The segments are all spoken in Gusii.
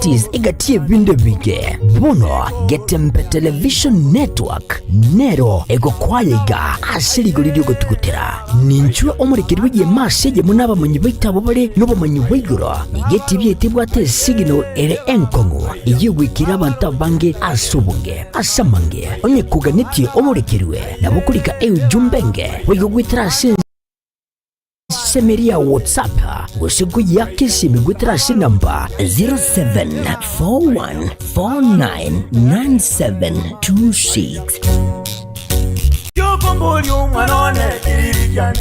Properties egati y'ebinto ebinge. Bono Getembe Television Network nero egokwaya iga ase rigori ri'ogotugutera. Ninchwe omorekeri bw'egeema ase eyemo n'abamanyi baito abwo bare nobomanyi bwa igoro. Nigo etibi yaito ebwate esignal ere enkong'u eyio egoikera abanto abange ase obonge. Ase amange, onye koganetie omorekerwe, nabo okorika eujumbe enge boigo goetera ase ensemo eria ya WhatsApp gose koyiaka esimi goetera ase enamba 0741499726. Yokomboria omwana one kiriri kiane.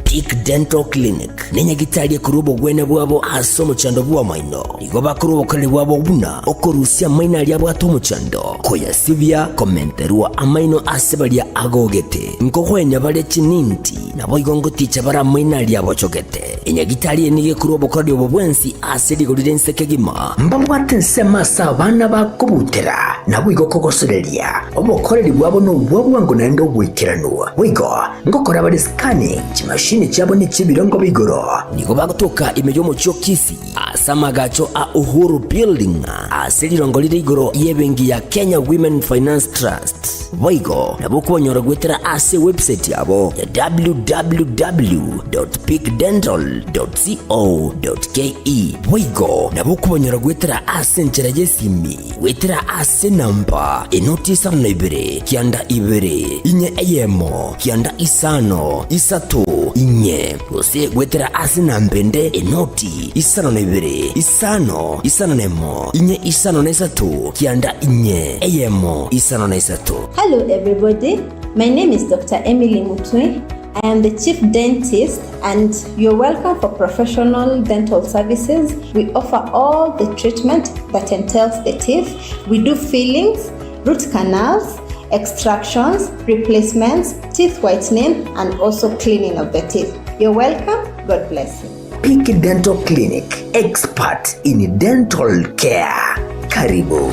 Peak Dental Clinic nenyagitari ekorwa obogwenia bwabo ase omochando bw'amaino. Nigo bakorwa obokoreri bwabo buna okorusia amaino aria abwate omochando, koyasibia, komenterwa amaino ase baria agogete, nkogwenia bare chininti, naboigo ngoticha bare amaino aria abochogete. Enyagitari eye nigo ekorwa obokoreri obo bwensi ase rigori ri'ense kegima. Mbabwate ensemo ase abana bakobutera, naboigo kogosoreria. Obokoreri bwabo nobwa bwango naende oboikeranu. Boigo, ngokora bare scanning, chimashini chiabo nechi'ebirengo bia igoro. Nigo bagotoka ime y'omochie o Kisii, ase amagacho a Uhuru Building, ase rirongo rire igoro y'ebenki ya Kenya Women Finance Trust. Boigo, nabo okobanyora goetera ase ewebsite yabo ya www.peakdental.co.ke. Boigo, nabo okobanyora goetera ase enchera y'esimi. Goetera ase enamba enoti isano na ibere, kianda ibere, inye eyemo, kianda isano, isato, inye, gose goetera ase enamba ende enoti isano na ibere, isano, isano na emo, inye isano na isato, kianda inye, eyemo, isano na isato. Hello everybody, my name is Doctor Emily Mutwe, I am the chief dentist and you're welcome for professional dental services. We offer all the treatment that entails the teeth. We do fillings, root canals, extractions, replacements, teeth whitening and also cleaning of the teeth. You're welcome. God bless you. Peak Dental Clinic, expert in dental care. Karibu.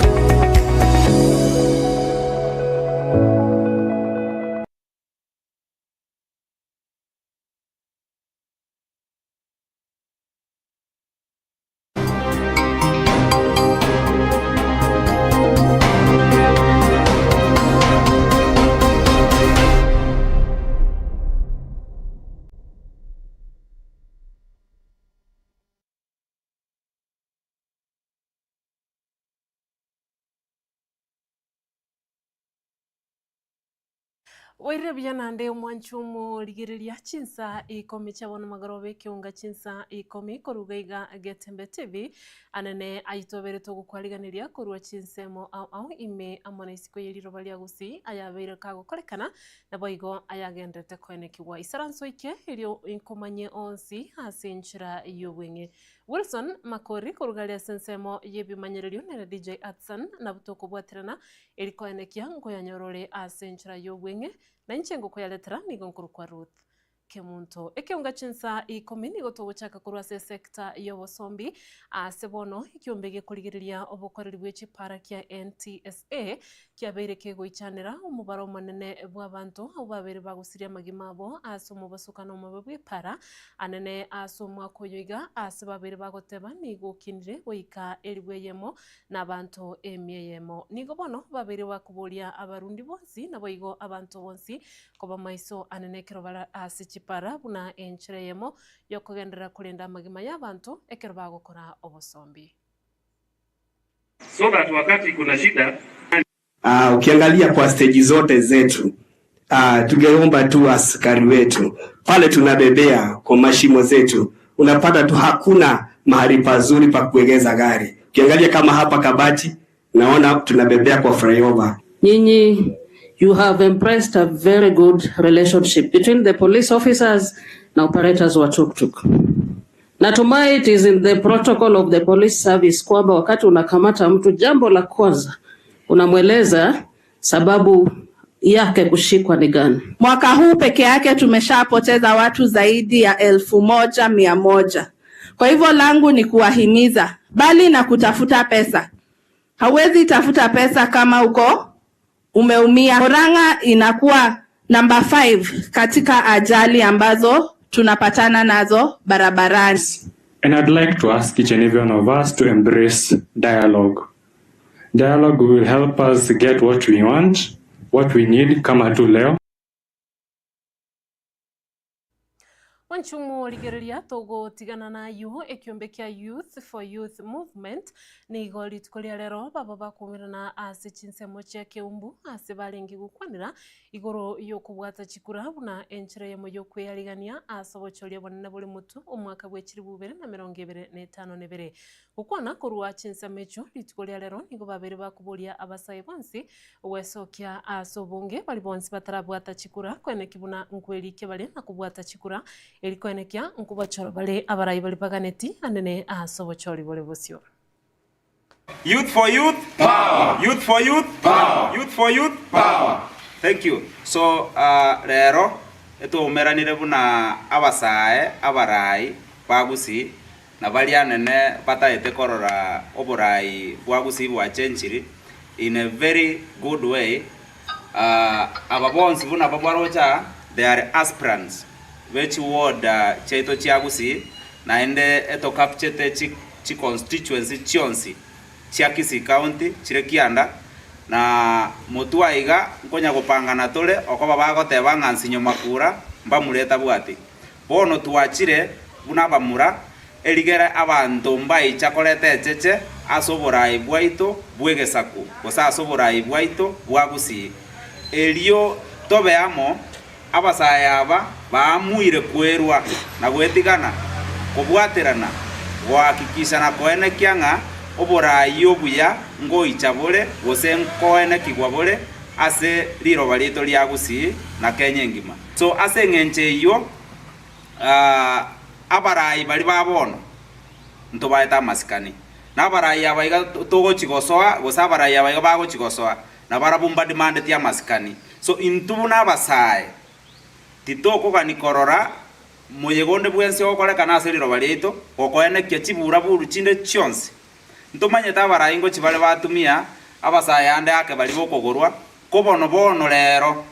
Oire buya naende omwanche omorigereria chinsa ikomi chia bono magoroba ekeunga chinsa ikomi koruga iga Getembe TV anene ayio twabere togokwariganeria korwa chinsemo ao ao ime amo na isiko ye riroba ria Gusii ayabeire kagokorekana naboigo ayagenderete koenekigwa. Isaranso ike erio inkomanye onsi ase enchera y'obweng'e. Wilson Makori koruga aria ase ensemo y'ebimanyererio nere DJ Atsan nabwo tokobwaterana Eri koenekia nkoyanyora ore ase enchera y'obweng'e, na inche ngokoyaretera nigo nkorokwa Ruth Kemunto. Ekeunga chinsa ikomi nigo togochaka korwa ase esecta y'obosombi ase bono ekiombe gekorigereria obokoreri bwe chipara kia NTSA kiabeire kegoichanera omobaro omonene bw'abanto abwo babeire bagosiria amagima abo ase omobasukano omobe bw'epara anene ase omwaka oyo iga ase babeire bagoteba nigo okinire goika elifu eyemo nabanto emia eyemo. Nigo bono babeire bakoboria abarundi bonsi, naboigo abanto bonsi, koba maiso anene ekero bare ase chipara, buna enchera eyemo y'okogenderera korenda amagima y'abanto ekero bagokora obosombi. So that wakati kuna shida. Uh, ukiangalia kwa stage zote zetu uh, tungeomba tu askari wetu pale tunabebea kwa mashimo zetu, unapata tu hakuna mahali pazuri pa kuegeza gari. Ukiangalia kama hapa Kabati, naona tunabebea kwa flyover. Nyinyi, you have impressed a very good relationship between the police officers na operators wa tuktuk. Natumai it is in the protocol of the police service kwamba wakati unakamata mtu, jambo la kwanza unamweleza sababu yake kushikwa ni gani. Mwaka huu peke yake tumeshapoteza watu zaidi ya 1100. Kwa hivyo langu ni kuwahimiza, bali na kutafuta pesa. Hauwezi tafuta pesa kama uko umeumia. Murang'a inakuwa Number 5 katika ajali ambazo tunapatana nazo barabarani. And I'd like to ask each and every one of us to embrace dialogue. Dialogue will help us get what we want, what we need kama tu leo. Mwanchumo rigereria togotigana nayio ekiombe kia Youth for Youth Movement nigo rituko ria rero baba bakumerana ase chinsemo chia Keumbu ase barenge gokwanera igoro yokobwata chikura buna enchera eyemo yokweyarigania ase obochoria obonene bore motwe omwaka bwe chilifu ibere na emerongo ebere na etano na ebere. Gokwana korwa chinsemo echio rituko ria rero nigo babere bakoboria abasae bonsi gwesokia ase obonge baria bonsi batarabwata chikura koenekia buna nkwerikia bare na kobwata chikura eri koenekia nkobachora bare abarai baria baganeti anene ase obochori bore bosio. Youth for youth power. Youth for youth power. Youth for youth power. Thank you. So uh, rero etwaumeranire buna abasae abarai ba Gusii na baria anene bataete korora oborai bwa Gusii bwachenchiri in a very good way uh, aba bonsi buna babwaroche aa they are aspirants be chiward chiaito chia Gusii naende etokapchete chi chiconstituency chionsi chia Kisii County chire kianda, na motwe aiga nkonya gopangana tore okoba bagoteba ng'a nsinyo makura mbamura etabwati. Bono twachire buna abamura, erigere abanto mbaicha koreta echeche ase oborai bwaito bw'egesaku, gose ase oborai bwaito bwa Gusii, erio tobe amo Abasae aba baamuire kwerua na gwetigana, kobwaterana, gohakikisha na koenekia ng'a oboraai obuya ngoicha bore gose nkoenekigwa bore ase riroba riaito ria Gusii na Kenya engima. So ase eng'encho eyio abaraai baria ba bono ntobaete amasikani, na abaraai aba iga togochi gosoa gose abaraai aba iga bagochi gosoa Na barabwo mbademandeti amasikani. So intwe buna abasae titokogani korora moyega onde bwensi ogokorekana ase riroba riaito, gokoenekia chiburaburu chinde chionsi. Ntomanyete abarai ngochi bare batumia abasae ande ake baria bokogorwa, ko bono bono rero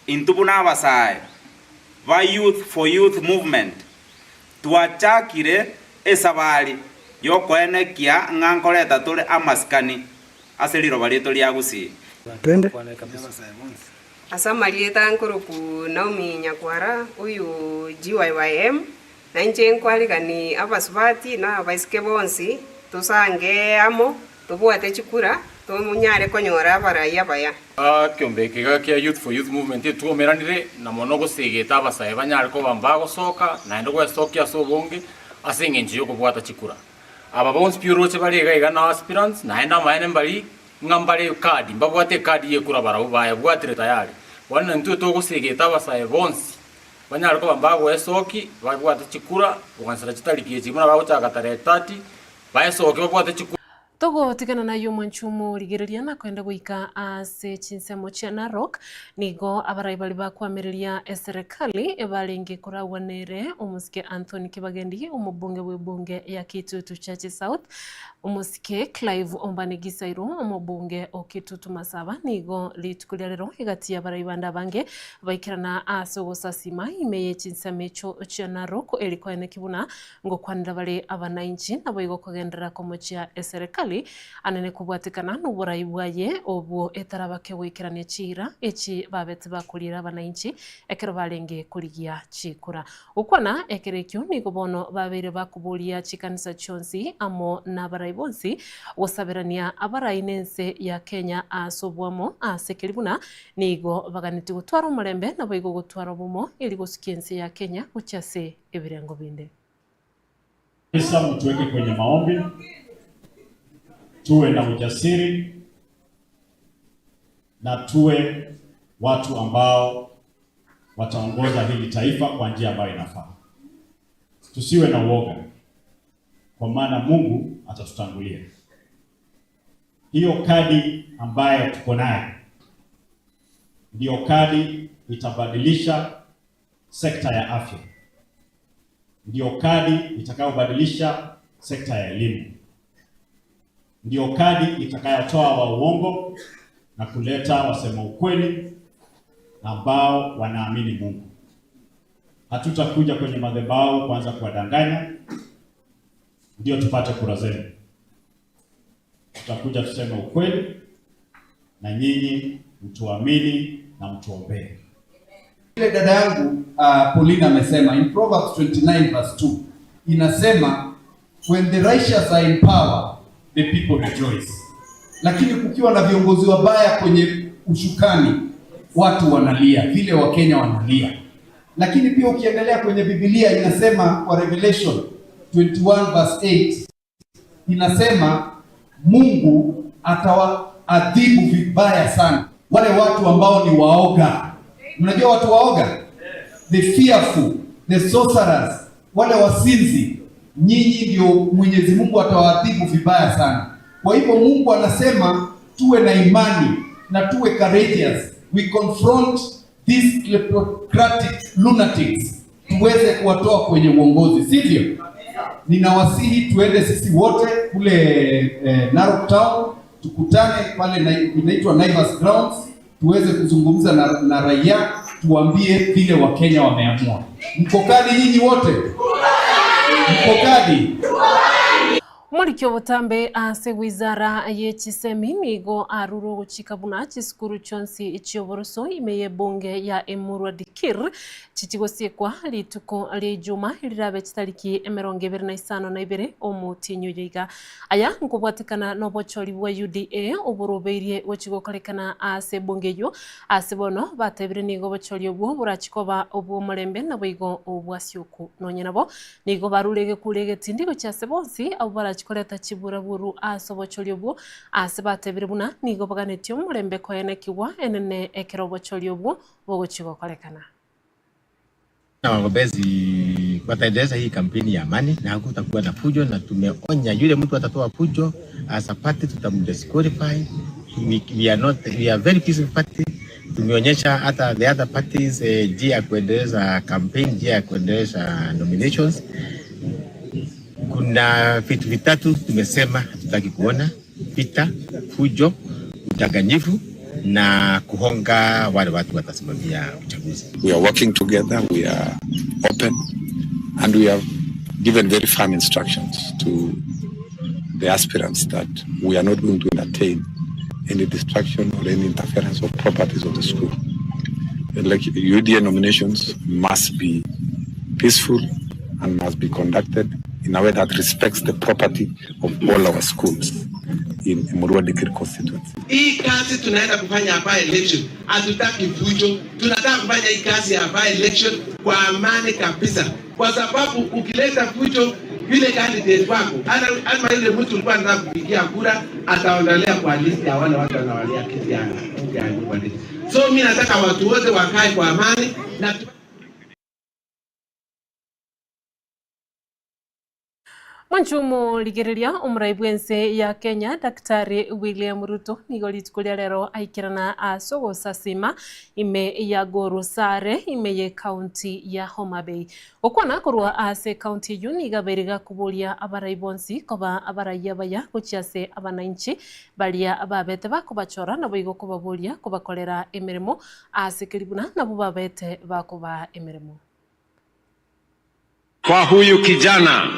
intwe buna abasae ba Youth for Youth Movement twachakire esabari yokoenekia ng'a nkoreta tore amasikani Ase riroba riaito ria Gusii. Twende. Ase amarieta nkoroku Naomi Nyakwara, oyo GYYM, na inche nkwarigani abasubati na abaiseke bonsi tosange amo, tobwate chikura, tonyare konyora abarai abaya. Ekeombe eke iga kia Youth for Youth Movement etwomeranire na mono gosegeta abasae banyare koba mbagosoka naende gwesokia ase obonge ase eng'encho yokobwata chikura. Aba bonsi pi oroche bare iga iga na aspirants, naende amaene mbari ng'a mbare ecard, mbabwate ecard y'ekura barabwo bayebwatire tayari. Bono intwe togosegeta abasae bonsi, banyare koba mbagoesoki, babwate chikura, goansera chitariki echi buna bagochaka tarehe 30, baesoki babwate chikura. Togotigana nayio omwanchi omorigereria na koenda goika ase chinsemo chia Narok, nigo abarai baria bakoamereria eserekari barenge koragwa nere omosike Anthony Kibagendi, omobunge bw'ebunge ya Kitutu Chache South, omosike Clive Ombane Gisairo, omobunge o Kitutu Masaba. Nigo rituko ria rero egati y'abarai bande abange baikerana ase ogosasima ime ye chinsemo echio chia Narok eri koeneki buna Ngokwanera bare abanainchi, naboigo kogenderera komochia eserekari anene kobwatekana noborai bwaye obwo etarabake goikerania chiira echi babete bakoriera abanainchi ekero barenge korigia chikura. Gokwana ekero ekio nigo bono babeire bakoboria chikanisa chionsi amo nabarai bonsi gosaberania abarai nense ya Kenya ase oboamo ase keri buna nigo baganetie gotwara omorembe naboigo gotwara obomo eri gosukia ense ya Kenya gochia ase ebirengo binde. Kanisa mtuweke kwenye maombi, tuwe na ujasiri na tuwe watu ambao wataongoza hili taifa kwa njia ambayo inafaa. Tusiwe na uoga, kwa maana Mungu atatutangulia. Hiyo kadi ambayo tuko nayo ndiyo kadi itabadilisha sekta ya afya, ndiyo kadi itakayobadilisha sekta ya elimu, ndiyo kadi itakayotoa wa uongo na kuleta wasema ukweli. ambao wanaamini Mungu. Hatutakuja kwenye madhabahu kuanza kuwadanganya ndio tupate kura zenu. Tutakuja tuseme ukweli na nyinyi mtuamini na mtuombee. Ile dada yangu uh, Paulina amesema in Proverbs 29 verse 2 inasema when the righteous are in power the people rejoice, lakini kukiwa na viongozi wabaya kwenye ushukani watu wanalia, vile Wakenya wanalia. Lakini pia ukiendelea kwenye Biblia inasema kwa Revelation 21 verse 8 inasema Mungu atawaadhibu vibaya sana wale watu ambao ni waoga. Mnajua watu waoga, the fearful, the sorcerers, wale wasinzi, nyinyi ndio Mwenyezi Mungu atawaadhibu vibaya sana. Kwa hivyo Mungu anasema tuwe na imani na tuwe courageous, we confront these kleptocratic lunatics, tuweze kuwatoa kwenye uongozi, sivyo? Ninawasihi tuende sisi wote kule eh, Narok Town tukutane pale na, inaitwa Naivas Grounds tuweze kuzungumza na, na raia tuambie vile Wakenya wameamua. Mko kadi nyinyi wote? Mko kadi? Omoriki obotambe ase wizara ye chisemi nigo arure ogochika buna chisukuru chionsi chi'oboroso ime y'ebunge ya Emurua Dikirr chichigosiekwa rituko ria ijuma rirabe chitariki emerongo ebere na isano na ibere omotienyi oyo iga. Aya nkobwatekana na obochori bwa UDA oborobeirie gochi gokorekana ase ebunge eyio ase bono batebire nigo obochori obwo borachi koba obw'omorembe naboigo obwasioku. Nonye nabo nigo barure egekuro egetindi gochia ase bonsi abwo barachi koreta chiburaburu ase obochori obwo ase batebire buna nigo baganetie omorembe koenekigwa enene ekero obochori obwo bogochi gokorekana. Na wagombezi wataendeleza hii kampeni ya amani na hakutakuwa na fujo, na tumeonya yule mtu atatoa fujo as a party tutamdisqualify. We, we are not, we are very peaceful party. Tumeonyesha hata the other parties eh, njia ya kuendeleza campaign, njia ya kuendeleza nominations. Kuna vitu vitatu tumesema hatutaki kuona: vita, fujo, udanganyifu na kuhonga wale watu watasimamia uchaguzi. We are working together, we are open, and we have given very firm instructions to the aspirants that we are not going to entertain any destruction or any interference of properties of the school. Like UDA nominations must be peaceful and must be conducted in a way that respects the property of all our schools in Emurua Dikirr constituency. Hii kazi tunaenda kufanya hapa election, hatutaki fujo, tunataka kufanya hii kazi ya by election kwa amani kabisa, kwa sababu ukileta fujo yule candidate wako ama yule mtu ulikuwa anataka kupigia kura ataondolea kwa list ya wale watu wanawalia kiti ya ya So mimi nataka watu wote wakae kwa amani na Mwanche omorigereria omorai bw'ense ya Kenya Daktari William Ruto nigo rituko ria rero aikerana ase ogosasima ime ya Gorosare ime ye county ya Homa Bay. Gokwana korwa ase county eyio nigo abeire gakoboria abarai bonsi koba abarai abaya gochia ase abananchi baria babete bakobachora naboigo kobaboria kobakorera emeremo ase keri buna nabwo babete bakobaa emeremo. Kwa huyu kijana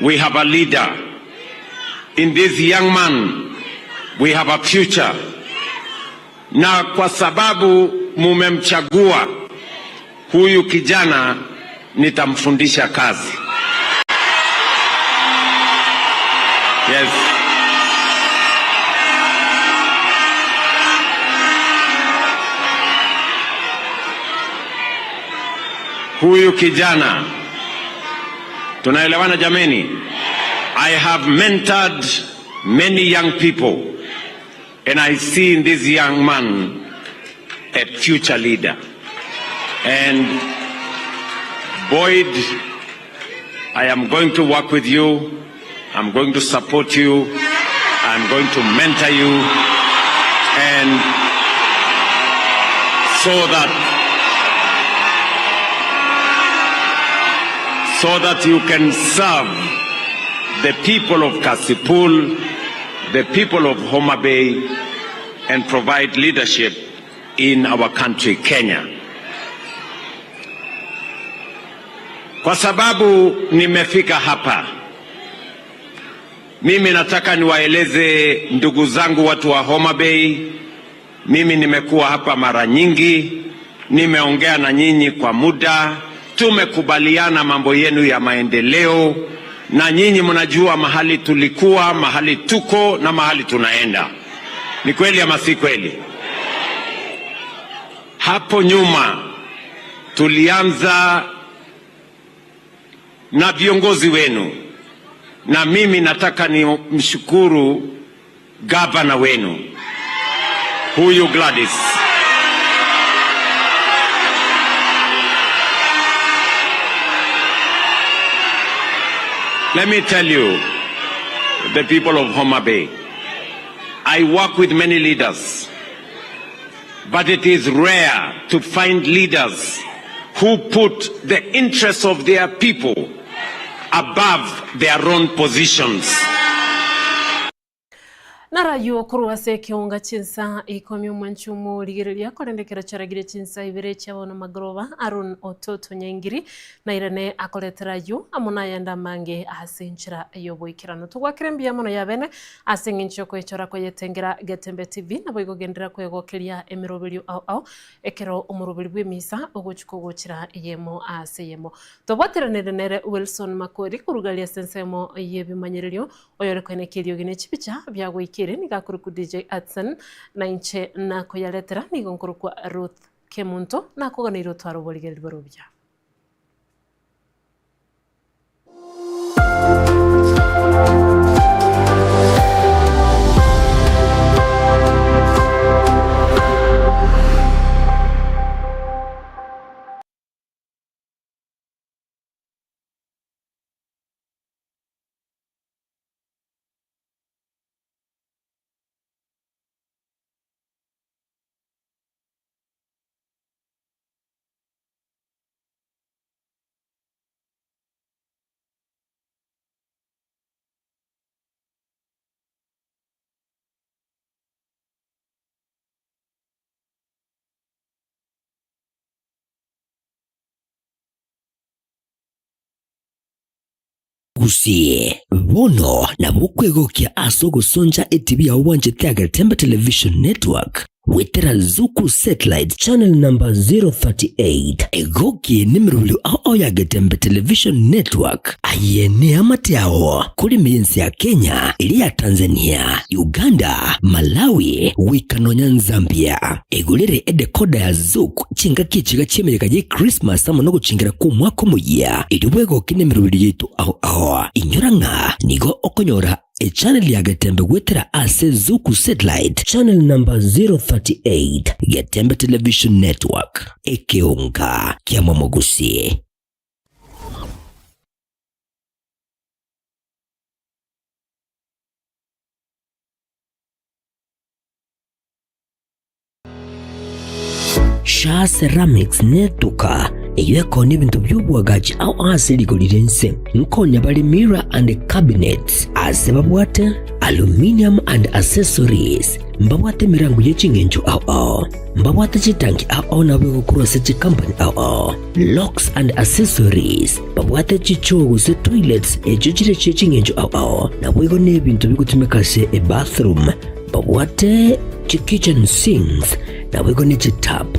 we have a leader. In this young man we have a future. Na kwa sababu mumemchagua huyu kijana, nitamfundisha kazi. Yes. Huyu kijana tunaelewana jameni? I have mentored many young people and I see in this young man a future leader. And Boyd, I am going to work with you. I'm going to support you. I'm going to mentor you. And so that so that you can serve the people of Kasipul, the people of Homa Bay, and provide leadership in our country Kenya. Kwa sababu nimefika hapa, mimi nataka niwaeleze ndugu zangu watu wa Homa Bay, mimi nimekuwa hapa mara nyingi, nimeongea na nyinyi kwa muda, tumekubaliana mambo yenu ya maendeleo, na nyinyi mnajua mahali tulikuwa, mahali tuko na mahali tunaenda. Ni kweli ama si kweli? Hapo nyuma tulianza na viongozi wenu, na mimi nataka nimshukuru gavana wenu huyu Gladys. Let me tell you, the people of Homa Bay, I work with many leaders, but it is rare to find leaders who put the interests of their people above their own positions. Narayio korwa ase ekeonga chinsa ikomi omwanchi omorigereria, korende ekero chiaragire chinsa ibere chia bono magoroba, Aaron Ototo Nyaingiri nairane akoretera ayio amo nayande amange ase enchera y'oboikeranu. Togwakera mbuya mono yabene ase eng'encho y'okoyechora koyetengera Getembe TV, naboigo genderera kwegokeria emeroberio ao ao Ekero omoroberi bw'emisa ogochia kogochera eyemo ase eyemo. Tobwateranire nere Wilson Makori korugaria ase ensemo y'ebimanyererio, oyore koenekia eriogi ne chibicha biagoikeire nigo akorokwa DJ Hudson, na inche nakoyaretera nigo nkorokwa Ruth Kemunto, nakoganeire otware oborigereria bore obuya. Gusii, bono nabo okwegokia ase ogosoncha etibi yao bwanchete ya Getembe Television Network Goetera Zuku Satellite Channel number 038 egokie nemerobio ao ya Getembe Television Network. Aye neamate ao kore ense ya Kenya, eria ya Tanzania, Uganda, Malawi, goika nonya Nzambia. Egorere edecoder ya Zuku chingaki echiga chi'emeyega ye Christmas amo nogochingera kw'omwaka omoyia, erio bwegokie nemerobio yaito ao ao. Inyora ng'a nigo okonyora Echannel ya Getembe goetera ase Zuku Satellite Channel number 038 Getembe Television Network, ekeonga kia Momogusi. Shaa Ceramics netuka eyio ekonia ebinto bi'oboagachi ao ase rigori ri'ense. Nkonya bare mirror and cabinets ase babwate aluminium and accessories, mbabwate emerango ye ching'encho ao ao, mbabwate chitanki ao ao nabo egokorwa ase chicompany ao ao, locks and accessories, babwate chichoo gose toilets echio chire chie ching'encho ao ao, naboigo nebinto bigotumeka ase ebathroom. Babwate chi-kitchen sinks, naboigo ne chitap.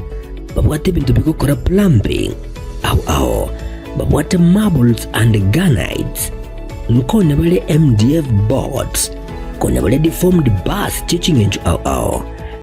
Babwate ebinto bigokora plumbing ao ao. Babwate marbles and granites. Nkonya bare MDF boards. Konya bare deformed bars chie ching'encho ao ao.